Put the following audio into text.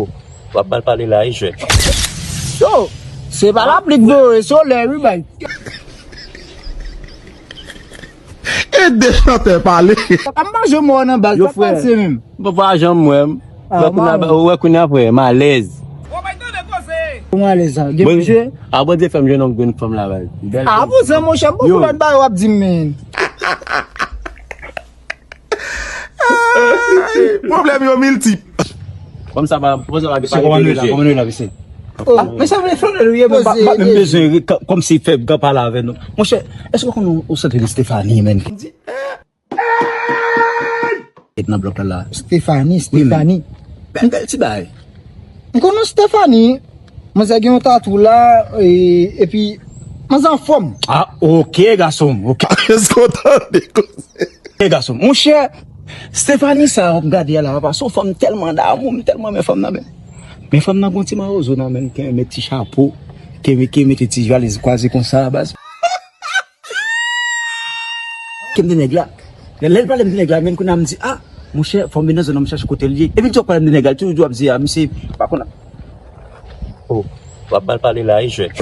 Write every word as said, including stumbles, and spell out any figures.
W ap mal pale la, wi, jwèt. Yo, se pa lapli k voye, solèy, wi, bay. Ede chantè pale. Ap manje mò nan baz, sa k pase menm? Bon, pa janm wè m. Ou wè kounye a frè, m alèz. Ou alèz sa, gen pije? A Bondye fè m jwenn yon grenn fanm la, bay. A, vouzan, monchè, m poko lòt bagay w ap di m, men. Pwoblèm yo miltip. Kòm sa pa, kòm sa pa gen pale de mesye. Kòman nou ye la, mesye? Oh, men sa vle fè lè nou ye, men pa, pa menm bezwen kòmsi fè gran pale avè nou. Monchè, èske w konn yon sèten Stephanie, menn? Èt nan blòk la la. Stephanie, Stephanie. Bèl, bèl ti bagay. M konn yon Stephanie. Manzè gen yon tatou la, e, epi manzè anfòm. Ah, ok, gason m, ok. Èske w tande koze? Ok, gason m. Monchè, Stephanie sa w ap gade a la, papa, se yon fanm m tèlman damou, m tèlman renmen fanm nan, men. Men fanm nan gen yon ti mawozo nan men l, ki renmen ti chapo, ki renmen, ki renmen mete ti valiz kwaze konsa, baz. Ke m te nèg la. Lè l pale m te nèg la, menm kounye a m di, ah, monchè, fò m vin nan zòn nan m chache kote l ye. Epi m di w pale m te nèg la, l toujou ap di, ah, misye pa konn. Oh, w ap mal pale la, wi, jwèt.